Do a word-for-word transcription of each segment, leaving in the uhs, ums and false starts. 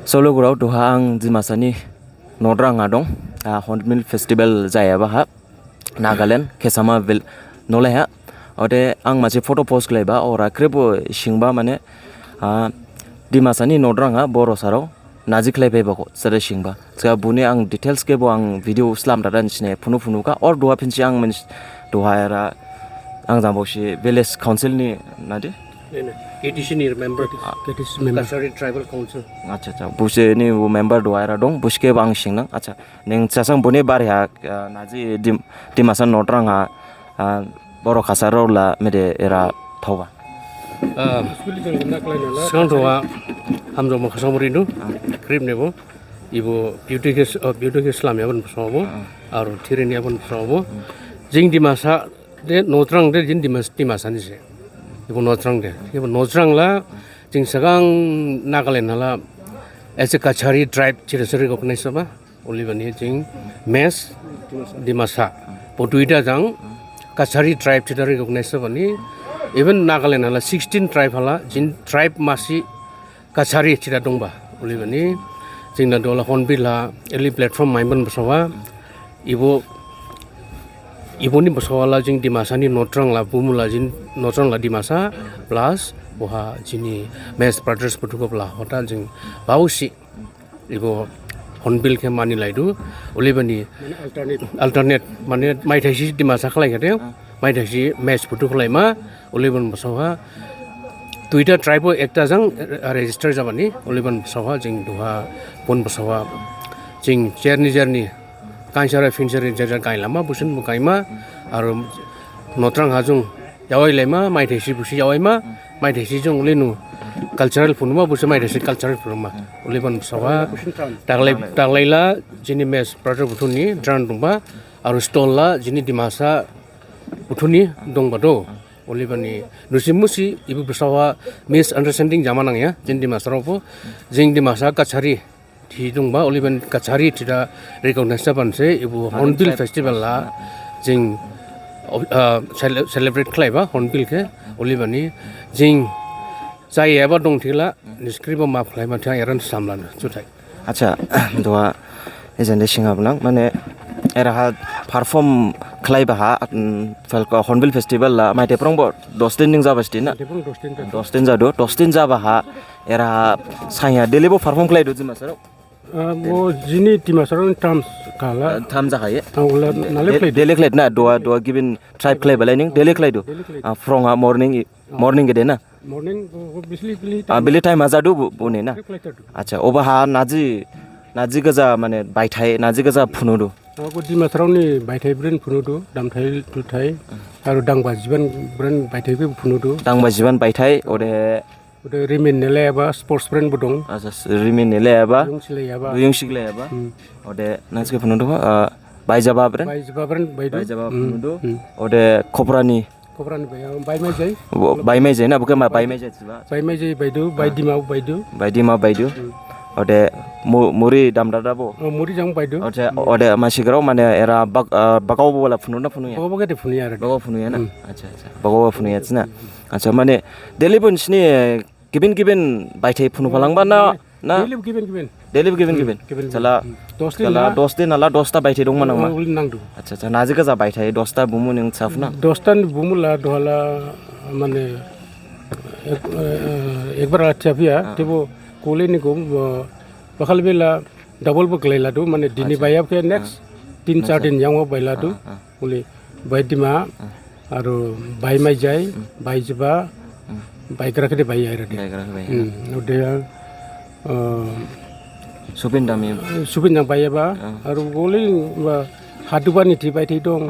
Solo gurao, duha ang Dimasani Nodrang ha dong. Ah, Hornbill Festival jayaba ha, Nagaland, Kesama vil-, nolai ha. Ode ang masi photo post khlaiba, ora khrip bo singba mane, ah, Dimasani Nodrang ha Boro sarao naji khlaiphaiba kho, sere singba. Sega buni ang details khebo ang video slam dada nisine phunu phunu kha, or duha phinsi ang mins duha era ang jang baosi village council ni nadi? Nene, K T C ni member. K T C member. Kachari Tribal Council. Acha, acha. Busi ni member duha era dong, busi khebo ang singnang. Acha, ning sasang buni bari ha, ah, naji Dim-, Dimasa Nodrang ha, ah, Boro Kachari rao la mede era thaoba. Ah, sgang duha hamjaoma khasang buri du, khrip nebo. Ibo beauty khe, ah, beauty khe slam yaban basao bo, aro thirin yaban basao bo. Jing Dimasa de Nodrang de jing Dimas-, Dimasa ni se. Ibo Nodrang de. Ibo Nodrang la jing sgang Nagaland ha la as a Kachari tribe chira se recognize ba. Olibani jing Mech, Dimasa. Bo duita jang Kachari tribe chira recognize bani. Even Nagaland ha la sixteen tribe ha la jing tribe masi Kachari chira dongba, olibani jing na dola Hornbill ha eli platform maiban basao ha, ibo, ibo ni basao ha la jing Dimasa ni Nodrang la bumu la jing Nodrang la Dimasa, plus boha jini Mech brothers buthu kho la hota jing baosi ibo Hornbill khe mani laidu, olibani mane alternate, alternate, mane maithaisi Dimasa khlai khade, maithaisi Mech buthu khlaima, olibani basao ha. Duita tribe ekta jang, eh, register jabani, olibani basao ha, jing duha bon basao ha, jing jerni jerni, kansara phinsari jerjar gailama, busin bu gaima, aro Nodrang ha jung yawai laima, maithaisi busi yawaima, maithaisi jung olinu cultural phunuma, busi maithaisi cultural phunuma, olibani basao ha. Daglai, daglai la, jini Mech brother buthu ni, dran dongba, aro stall la, jini Dimasa buthu ni dongba do. Olibani nusi musi ibo basao ha misunderstanding jama nangya, jing Dimasa rao bo, jing Dimasa Kachari thi dongba, olibani Kachari thi da recognize jaban se, ibo Hornbill festival la, jing, ah, cele-, celebrate khlaiba Hornbill khe, olibani jing jayaba dong thikhala, nisi khrip bo maph khlaima thang eran samlana, juthai. Acha, duha, ejen de singabnang, mane, era ha perform khlaiba ha, um, Falco Hornbill Festival la, maithai phrang bo, dos din ning jaba stina? Maithai phrang dos din jadu. Dos din jadu, dos din jaba ha, era ha, sainya, daily bo perform khlaidu Dimasa rao? Ah, bo jini Dimasa rao ni terms khala. Ah, tham jahaye. Ah, ola nale khlaidu. Daily khlaidu na, duha, duha given tribe khlaiba lai ning, daily khlaidu. Daily khlaidu. Ah, phrang ha morning, morning gede na? Morning, bo, bo, bisli, bili. Ah, time. Bili time ha jadu bu, buni na? Trip flight jadu. Acha, oba ha naji, naji gaja mane baithai, naji gaja phunudu. Ah, bo Dimasa rao ni baithai bren phunudu, damthai, thuthai, aro dangba jiban bren baithai be phunudu. Dangba jiban baithai, ode. Ode rimin nele eba, sports bren bo dong. Acha, rimin nele eba. Yung sile eba. Yung sile eba. Hmm. Ode, naji khe phunudu, ah, baijaba bren. Baijaba bren baidu. Baijaba phunudu. Hmm. Ode, khoprani. Khoprani bai, ah, bai mai jai. Bo, bai mai jai na, bo khe ma bai mai jai thiba? Bai mai jai baidu, bai dima baidu. Bai dima baidu. Hmm. Ode mu-, muri damdada bo? Oh, muri jang baidu. Ode, ode masi grao mane era bak-, ah, bagao bo la phunu na phunuya? Bagao bo khe de phunuya ara. Bagao phunuya na? Hmm. Acha, acha. Bagao bo phunuya thina. Acha, mane daily bo nisini gibin gibin baithai phunu phalangba na? Na? Daily gibin gibin. Daily gibin gibin. Gibin gibin. Sala, hmm. Dos din sala na? Dos din ala dos ta baithai dongma nangma? Oh, uli nangdu. Acha, acha, naji gaja baithai dos ta bumu ning safna? Dos ta ni bumu la duha la, mane, ek, eh, ekbar athia phiya, ah, tebo kole ni ko, eh, bakhal bela double bo khlailadu, mane dini baiyab khe next, ah, tin char din yang bo bailadu. Ah, ah. Uli, bai dima, aro bai maijai, bai jiba, bai gra khe de bai aira de. Bai gra khe bai. Hmm, ode, ah, supin dami. Supin dami bai ba, aro uli, ba, haduba ni thi baithai dong,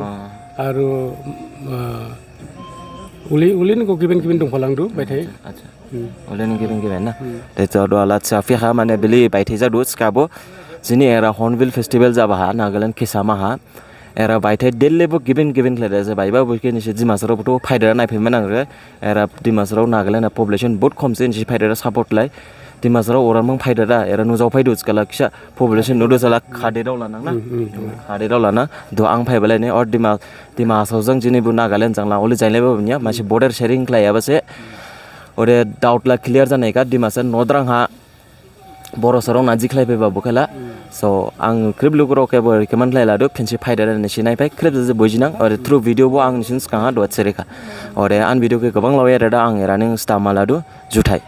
aro, ah, uli, uli ni ko gibin gibin dong phalangdu, baithai. Acha. Hmm. Oleni gibin gibin na. Hmm. Te to do ala cha phi ha mane bili baithai jadu skabo. Jini era Hornbill Festival jaba ha, Nagaland Kisama ha. Era baithai daily bo gibin gibin khlai de je baiba bo khe nisi Dimasarao buthu phaidara nai phima nang re. Era Dimasarao Nagaland na population bahut khom se nisi phaidara support lai. Dimasarao ora mang phaidara, era nujao phaidu skala kisa population nudu sala khade dao lanang na. Hmm, hmm, hmm. Khade dao lana. Do ang phaibalai ne or Dima Dima Hasao jang jini bo Nagaland jang la oli jailaiba bo niya, masi border sharing khlaiyaba se. Ode doubt la clear janai kha, Dimasa Nodrang ha Boro sarong naji khlaiphaiba bo khe la. So ang khrip lugurao khe bo recommend khlailadu, phinsi phaidada nisi naiphai, khrip jaji bujinang, ode through video bo ang nisi sgang ha duha serikha. Ode ani video khe gabang laoya dada ang eraning stama ladu, juthai.